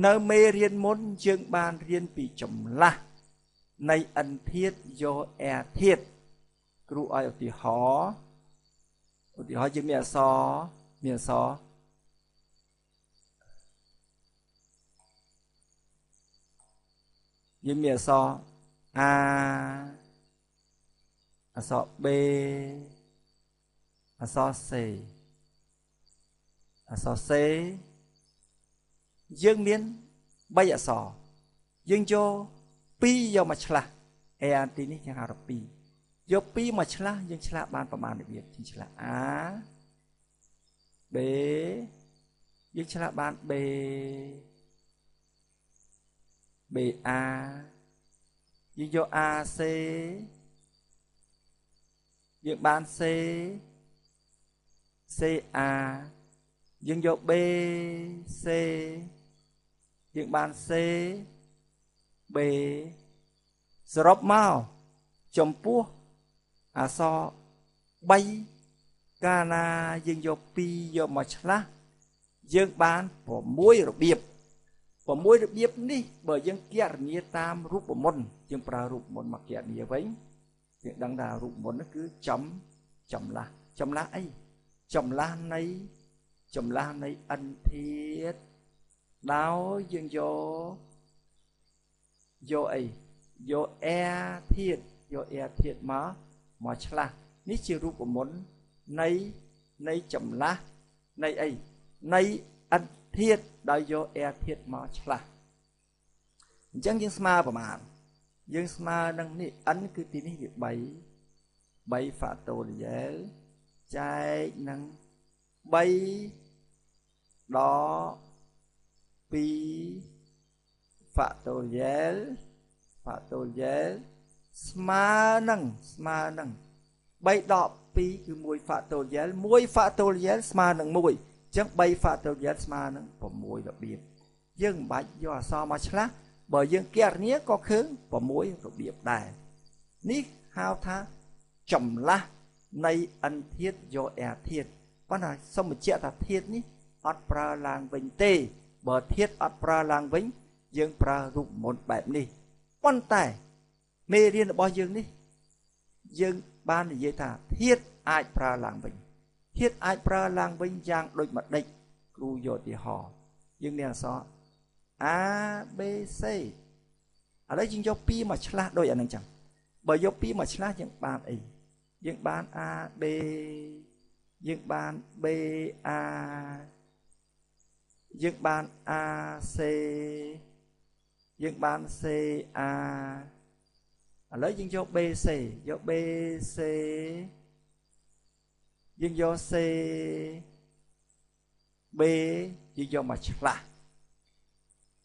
នៅមេរៀនមុនយើងបានរៀនពីចម្លាស់នៃឥនធាតុយកអែធាតុគ្រូឲ្យឧទាហរណ៍ឧទាហរណ៍យើងមានអក្សរមានអក្សរយើងមានអក្សរ A អក្សរ B អក្សរ C អក្សរ C យើងមាន3អក្សរយើងយក2យកមកឆ្លាស់ A ទីនេះយើងហៅថា2យក2មកឆ្លាស់យើងឆ្លាស់បានប្រមាណរបៀបយើងឆ្លាស់ A B យើងឆ្លាស់បាន B B A យើងយក A C យើងបាន C C A យើងយក B C យើងបាន C B សរុបមកចំពោះអក្សរ3កាលណាយើងយក2យកមកឆ្លាស់យើងបាន6របៀប6របៀបនេះបើយើងគណនាតាមរូបមន្តយើងប្រើរូបមន្តមកគណនាវិញយើងដឹងថារូបមន្តនោះគឺចម្លាស់ចម្លាស់អីចម្លាស់នៃចម្លាស់នៃឥនធាតុដោយយើងយកអីយកអែធាតុយកអែធាតុមកឆ្លាស់នេះជារូបមន្តនៃចម្លាស់នៃអីនៃឥនធាតុដោយយកអែធាតុមកឆ្លាស់អញ្ចឹងយើងស្មើប្រមាណយើងស្មើនឹងនេះ n គឺទីនេះវា3 factorial ចែកនឹង3ដក2 factorial factorial ស្មើនឹង3ដក2គឺ1 factorial 1 factorial ស្មើនឹង1អញ្ចឹង3 factorial ស្មើនឹង6របៀបយើងមិនបាច់យកអក្សរមកឆ្លាស់បើយើងគណនាក៏ឃើញ6របៀបដែរនេះហៅថាចម្លាស់នៃឥនធាតុយកអែធាតុប៉ុន្តែសូមបញ្ជាក់ថាធាតុនេះអត់ប្រើឡើងវិញទេបើធាតុអត់ប្រើឡើងវិញយើងប្រើរូបមន្តបែបនេះប៉ុន្តែមេរៀនរបស់យើងនេះយើងបាននិយាយថាធាតុអាចប្រើឡើងវិញធាតុអាចប្រើឡើងវិញយ៉ាងដូចម្ដេចគ្រូយកឧទាហរណ៍យើងមានអក្សរ A B C ឥឡូវយើងយក2មកឆ្លាស់ដូចអានឹងចឹងបើយក2មកឆ្លាស់យើងបានអីយើងបាន A B យើងបាន B A យើងបាន A C យើងបាន C A ឥឡូវយើងយក B C យក B C យើងយក C B យើងយកមកឆ្លាស់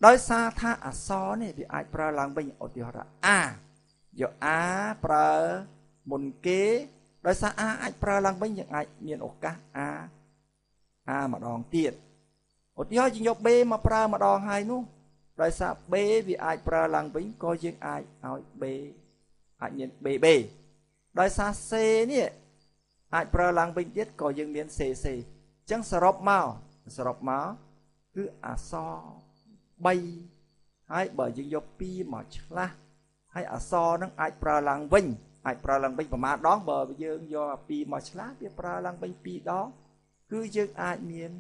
ដោយសារថាអក្សរនេះវាអាចប្រើឡើងវិញឧទាហរណ៍ថា A យក A ប្រើមុនគេដោយសារ A អាចប្រើឡើងវិញយើងអាចមានឱកាស A A ម្ដងទៀតឧទាហរណ៍យើងយក B មកប្រើម្ដងហើយនោះដោយសារ B វាអាចប្រើឡើងវិញក៏យើងអាចឲ្យ B អាចមាន BB ដោយសារ C នេះអាចប្រើឡើងវិញទៀតក៏យើងមាន CC អញ្ចឹងសរុបមកគឺអក្សរ3ហើយបើយើងយក2មកឆ្លាស់ហើយអក្សរនឹងអាចប្រើឡើងវិញអាចប្រើឡើងវិញប្រមាណដងបើយើងយក2មកឆ្លាស់វាប្រើឡើងវិញ2ដងគឺយើងអាចមាន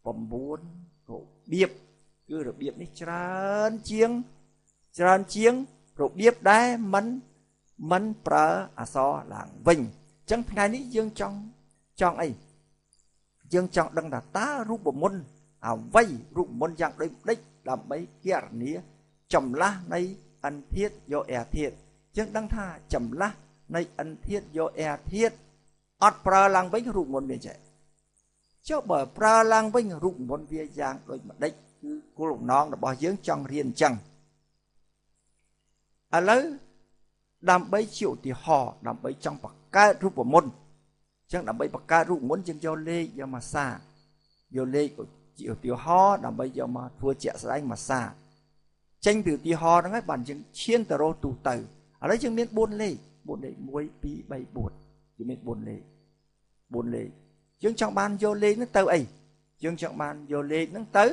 9របៀបគឺរបៀបនេះច្រើនជាងរបៀបដែលមិនប្រើអក្សរឡើងវិញអញ្ចឹងថ្ងៃនេះយើងចង់អីយើងចង់ដឹងថាតើរូបមន្តអ្វីរូបមន្តយ៉ាងដូចម្ដេចដើម្បីគណនាចម្លាស់នៃឥនធាតុយកអែធាតុយើងដឹងថាចម្លាស់នៃឥនធាតុយកអែធាតុអត់ប្រើឡើងវិញរូបមន្តវាចេះចុះបើប្រើឡើងវិញរូបមន្តវាយ៉ាងដូចម្ដេចគឺគោលបំណងរបស់យើងចង់រៀនអញ្ចឹងឥឡូវដើម្បីជាឧទាហរណ៍ដើម្បីចង់បង្កើតរូបមន្តអញ្ចឹងដើម្បីបង្កើតរូបមន្តយើងយកលេខយកមកសាយកលេខជាឧទាហរណ៍ដើម្បីយកមកធ្វើជាក់ស្ដែងមកសាចេញពីឧទាហរណ៍ហ្នឹងហើយបានយើងឈានទៅរកទូទៅឥឡូវយើងមាន4លេខ4លេខ1 2 3 4យើងមាន4លេខ4លេខយើងចង់បានយកលេខហ្នឹងទៅអីយើងចង់បានយកលេខហ្នឹងទៅ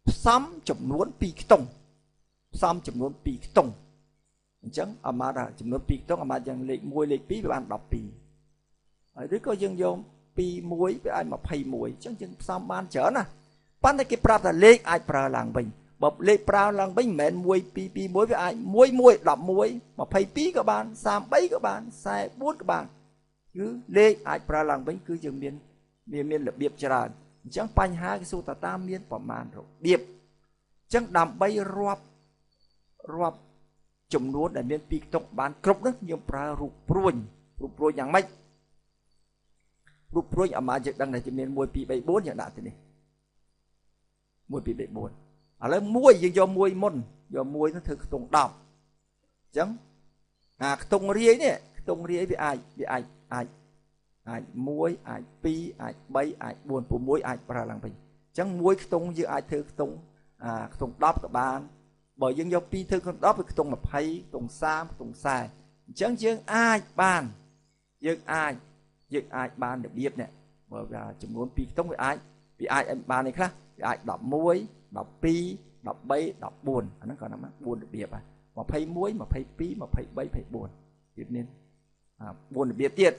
ផ្សំចំនួន2ខ្ទង់ផ្សំចំនួន2ខ្ទង់អញ្ចឹងអាម៉ាថាចំនួន2ខ្ទង់អាម៉ាយ៉ាងលេខ1លេខ2វាបាន12ហើយឬក៏យើងយក2 1វាអាច21អញ្ចឹងយើងផ្សំបានច្រើនណាប៉ុន្តែគេប្រាប់ថាលេខអាចប្រើឡើងវិញបើលេខប្រើឡើងវិញមិនមែន1 2 2 1វាអាច1 1 11 22ក៏បាន33ក៏បាន44ក៏បានគឺលេខអាចប្រើឡើងវិញគឺយើងមានមានរបៀបច្រើនអញ្ចឹងបញ្ហាគេសួរថាតាមមានប្រមាណរបៀបអញ្ចឹងដើម្បីរាប់ចំនួនដែលមាន2ខ្ទង់បានគ្រប់នោះយើងប្រើរូបព្រួញរូបព្រួញយ៉ាងម៉េចរូបព្រួញអាម៉ាយើងដឹងថាមាន1 2 3 4យើងដាក់ទីនេះ1 2 3 4ឥឡូវ1យើងយក1មុនយក1ទៅធ្វើខ្ទង់10អញ្ចឹងអាខ្ទង់រាយនេះខ្ទង់រាយវាអាចអាច1អាច2អាច3អាច4 6អាចប្រើឡើងវិញអញ្ចឹង1ខ្ទង់យើងអាចធ្វើខ្ទង់អាខ្ទង់10ក៏បានបើយើងយក2ធ្វើខ្ទង់10វាខ្ទង់20ខ្ទង់30ខ្ទង់40អញ្ចឹងយើងអាចបានយើងអាចបានរបៀបនេះបើថាចំនួន2ខ្ទង់វាអាចបាននេះខ្លះវាអាច11 12 13 14អាហ្នឹងក៏ណា4របៀបដែរ21 22 23 24វាមាន4របៀបទៀត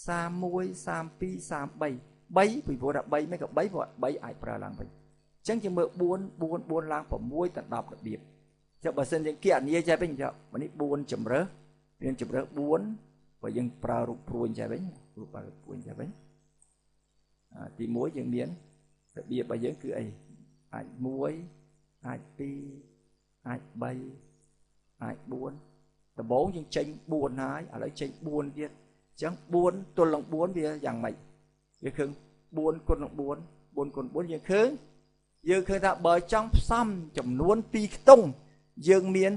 31 32 33 3ពីព្រោះថា3មិនក៏3ព្រោះ3អាចប្រើឡើងវិញអញ្ចឹងយើងមើល4 4 4ឡើង6ទៅ10របៀបចុះបើសិនយើងគណនាចេះវិញចុះនេះ4ជំរើសមានជំរើស4បើយើងប្រើរូបព្រួញចេះវិញរូបព្រួញចេះវិញទី1យើងមានរបៀបរបស់យើងគឺអីអាច1អាច2អាច3អាច4ដំបូងយើងចេញ4ហើយឥឡូវចេញ4ទៀតអញ្ចឹង4ទល់នឹង4វាយ៉ាងម៉េចវាឃើញ4គុណនឹង4 4គុណ4យើងឃើញថាបើចង់ផ្សំចំនួន2ខ្ទង់យើងមាន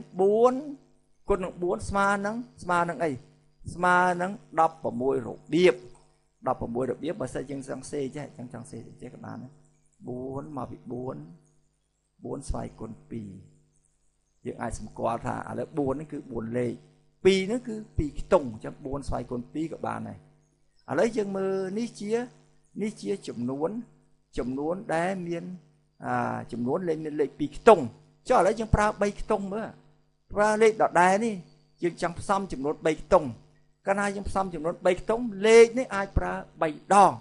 4គុណនឹង4ស្មើនឹងអីស្មើនឹង16របៀប16របៀបបើសិនយើងសង្សេចេះចង់សេចេះក៏បានដែរ4មកពី4 4ស្វ័យគុណ2យើងអាចសម្គាល់ថាឥឡូវ4នេះគឺ4លេខ2នេះគឺ2ខ្ទង់អញ្ចឹង4ស្វ័យគុណ2ក៏បានដែរឥឡូវយើងមើលនេះជាចំនួនដែលមានចំនួនលេខមានលេខ2ខ្ទង់ចុះឥឡូវយើងប្រើ3ខ្ទង់មើលប្រើលេខដដែលនេះយើងចង់ផ្សំចំនួន3ខ្ទង់កាលណាយើងផ្សំចំនួន3ខ្ទង់លេខនេះអាចប្រើ3ដង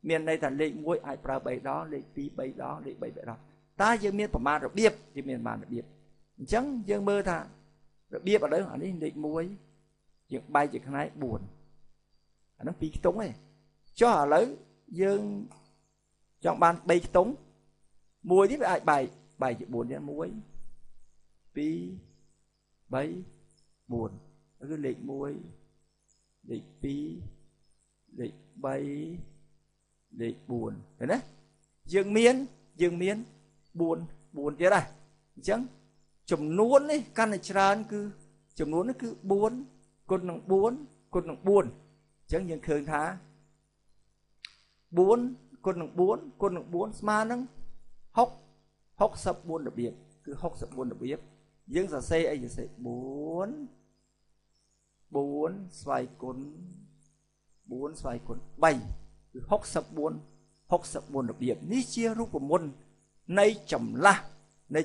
មានន័យថាលេខ1អាចប្រើ3ដងលេខ2 3ដងលេខ3 3ដងតើយើងមានប្រមាណរបៀបយើងមានប្រមាណរបៀបអញ្ចឹងយើងមើលថារបៀបឥឡូវអានេះលេខ1យើងបែកជាផ្នែក4អាហ្នឹង2ខ្ទង់ឯងចុះឥឡូវយើងចង់បាន3ខ្ទង់មួយនេះវាអាចបែកជា4ទៀត1 2 3 4គឺលេខ1លេខ2លេខ3លេខ4ឃើញទេយើងមាន4 4ទៀតដែរអញ្ចឹងចំនួននេះកាន់តែច្រើនគឺចំនួននេះគឺ4គុណនឹង4គុណនឹង4អញ្ចឹងយើងឃើញថា4គុណនឹង4គុណនឹង4ស្មើនឹង64របៀបគឺ64របៀបយើងសរសេរអីសរសេរ4 4ស្វ័យគុណ4ស្វ័យគុណ3គឺ64របៀបនេះជារូបមន្តនៃចម្លាស់នៃ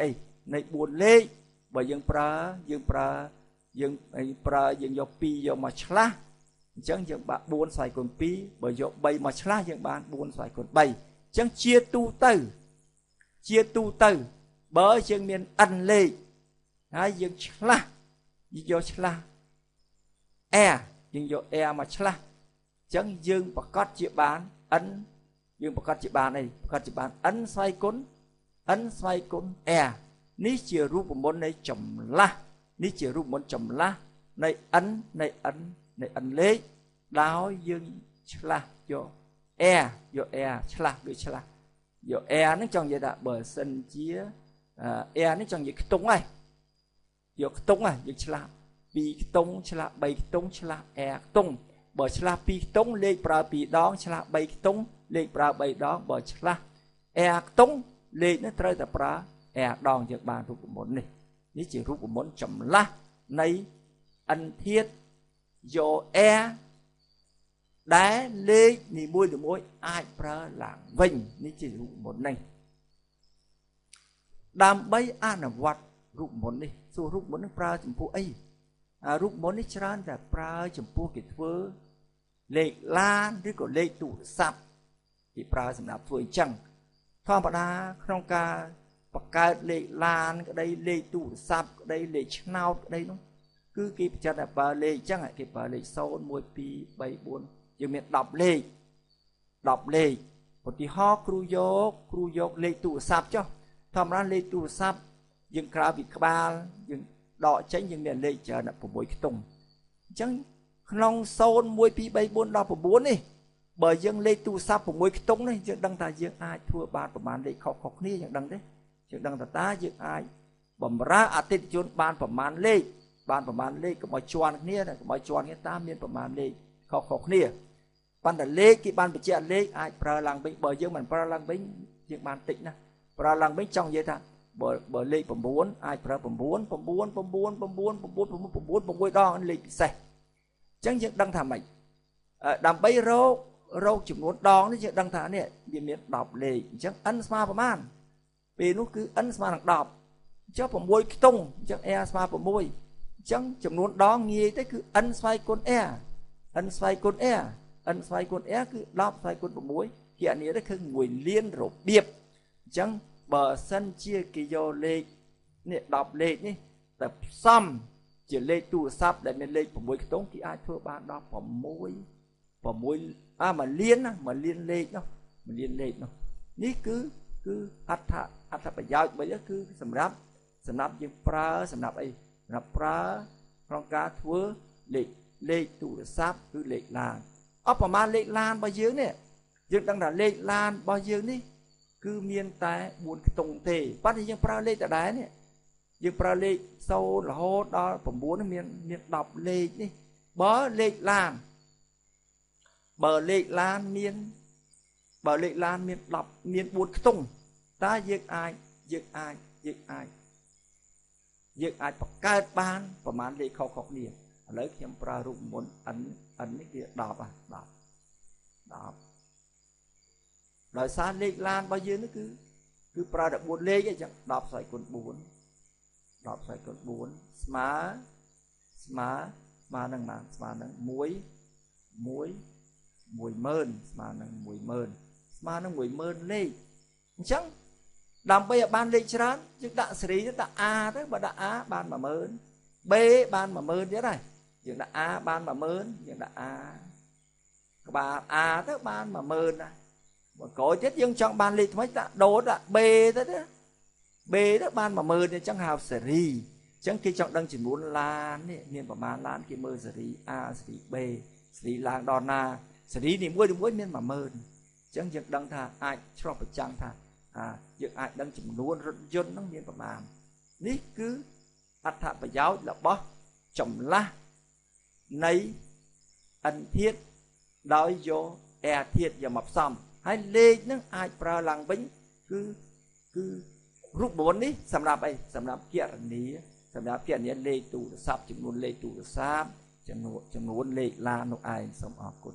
អីនៃ4លេខបើយើងប្រើយើងយក2យកមកឆ្លាស់អញ្ចឹងយើងបាក់4ស្វ័យគុណ2បើយក3មកឆ្លាស់យើងបាន4ស្វ័យគុណ3អញ្ចឹងជាទូទៅបើយើងមាន n លេខហើយយើងឆ្លាស់យើងយកឆ្លាស់ r យើងយក r មកឆ្លាស់អញ្ចឹងយើងប្រកាសជាបាន n យើងប្រកាសជាបានអីប្រកាសជាបាន n ស្វ័យគុណ n ស្វ័យគុណ r នេះជារូបមន្តនៃចម្លាស់នេះជារូបមន្តចម្លាស់នៃ n នៃ n នៃ n លេខដោយយើងឆ្លាស់យក r យក r ឆ្លាស់ដូចឆ្លាស់យក r ហ្នឹងចង់និយាយថាបើសិនជា r នេះចង់និយាយខ្ទង់ហ្នឹងយកខ្ទង់ហ្នឹងយើងឆ្លាស់2ខ្ទង់ឆ្លាស់3ខ្ទង់ឆ្លាស់ r ខ្ទង់បើឆ្លាស់2ខ្ទង់លេខប្រើ2ដងឆ្លាស់3ខ្ទង់លេខប្រើ3ដងបើឆ្លាស់ r ខ្ទង់លេខនេះត្រូវតែប្រើ r ដងយើងបានរូបមន្តនេះនេះជារូបមន្តចម្លាស់នៃ n ធាតុយក r ដែលលេខនីមួយៗអាចប្រើឡើងវិញនេះជារូបមន្តនេះ ដើម្បីអនុវត្តរូបមន្តនេះសួររូបមន្តនឹងប្រើចំពោះអីរូបមន្តនេះច្រើនតែប្រើចំពោះគេធ្វើលេខឡានឬក៏លេខទូរស័ព្ទគេប្រើសម្រាប់ធ្វើអញ្ចឹងធម្មតាក្នុងការបង្កើតលេខឡានក្តីលេខទូរស័ព្ទក្តីលេខឆ្នោតក្តីនោះគឺគេពិចារណាប្រើលេខអញ្ចឹងគេប្រើលេខ0 1 2 3 4យើងមាន10លេខ10លេខឧទាហរណ៍គ្រូយកលេខទូរស័ព្ទចុះធម្មតាលេខទូរស័ព្ទយើងក្រៅពីក្បាលយើងដកចេញយើងមានលេខច្រើន6ខ្ទង់អញ្ចឹងក្នុង0 1 2 3 4ដល់9នេះបើយើងលេខទូរស័ព្ទ6ខ្ទង់នេះយើងដឹងថាយើងអាចធ្វើបានប្រមាណលេខខុសៗគ្នាយើងដឹងទេយើងដឹងថាតើយើងអាចបំរើអតិថិជនបានប្រមាណលេខបានប្រមាណលេខកុំឲ្យជាន់គ្នាកុំឲ្យជាន់គ្នាតាមមានប្រមាណលេខខុសៗគ្នាប៉ុន្តែលេខគេបានបញ្ជាក់លេខអាចប្រើឡើងវិញបើយើងមិនប្រើឡើងវិញយើងបានតិចណាស់ប្រើឡើងវិញចង់និយាយថាបើលេខ9អាចប្រើ9 9 9 9 9 9 6ដងលេខពិសេសអញ្ចឹងយើងដឹងថាម៉េចដើម្បីរកចំនួនដងនេះយើងដឹងថានេះវាមាន10លេខអញ្ចឹង n ស្មើប្រមាណពេលនោះគឺ n ស្មើនឹង10អញ្ចឹង6ខ្ទង់អញ្ចឹង r ស្មើ6អញ្ចឹងចំនួនដងងាយទៅគឺ n ស្វ័យគុណ r n ស្វ័យគុណ r n ស្វ័យគុណ r គឺ10ស្វ័យគុណ6គណនាទៅគឺ1លានរបៀបអញ្ចឹងបើសិនជាគេយកលេខនេះ10លេខនេះតែផ្សំជាលេខទូរស័ព្ទដែលមានលេខ6ខ្ទង់គេអាចធ្វើបានដល់6 6 1លានណា1លានលេខនោះ1លានលេខនោះនេះគឺអត្ថប្រយោជន៍បីគឺសម្រាប់យើងប្រើសម្រាប់អីសម្រាប់ប្រើក្នុងការធ្វើលេខទូរស័ព្ទឬលេខឡានអបប្រមាណលេខឡានរបស់យើងនេះយើងដឹងថាលេខឡានរបស់យើងនេះគឺមានតែ4ខ្ទង់ទេប៉ុន្តែយើងប្រើលេខដដែលនេះយើងប្រើលេខ0រហូតដល់9នេះមាន10លេខនេះបើលេខឡានមានបើលេខឡានមាន10មាន4ខ្ទង់តើយើងអាចបង្កើតបានប្រមាណលេខខុសៗគ្នាឥឡូវខ្ញុំប្រើរូបមន្ត n នេះវា10 10ដោយសារលេខឡានរបស់យើងនេះគឺប្រើតែ4លេខឯងចឹង10ស្វ័យគុណ4 10ស្វ័យគុណ4ស្មើនឹងប៉ុន្មានស្មើនឹង1 1 10000ស្មើនឹង10000ស្មើនឹង10000លេខអញ្ចឹងដើម្បីឲ្យបានលេខច្រើនយើងដាក់សេរីទៅដាក់ A ទៅបើដាក់ A បាន10000 B បាន10000ទៀតហើយយើងដាក់ A បាន10000យើងដាក់ A ក្បាល A ទៅបាន10000ណាបើក្រោយទៀតយើងចង់បានលេខថ្មីដាក់ដូតដាក់ B ទៅណា B ទៅបាន10000អញ្ចឹងហៅសេរីអញ្ចឹងគេចង់ដឹងចំនួនឡាននេះមានប្រមាណឡានគេមើលសេរី A សេរី B សេរីឡើងដល់ណាសេរីនីមួយៗមាន10000អញ្ចឹងយើងដឹងថាអាចឆ្លុះបញ្ចាំងថាយើងអាចដឹងចំនួនរថយន្តហ្នឹងមានប្រមាណនេះគឺអត្ថប្រយោជន៍របស់ចម្លាស់នៃ n ធាតុដោយយក r ធាតុយកមកផ្សំហើយលេខហ្នឹងអាចប្រើឡើងវិញគឺរូបមន្តនេះសម្រាប់អីសម្រាប់គណនាសម្រាប់គណនាលេខទូរស័ព្ទចំនួនលេខទូរស័ព្ទចំនួនលេខឡាននោះឯងសូមអរគុណ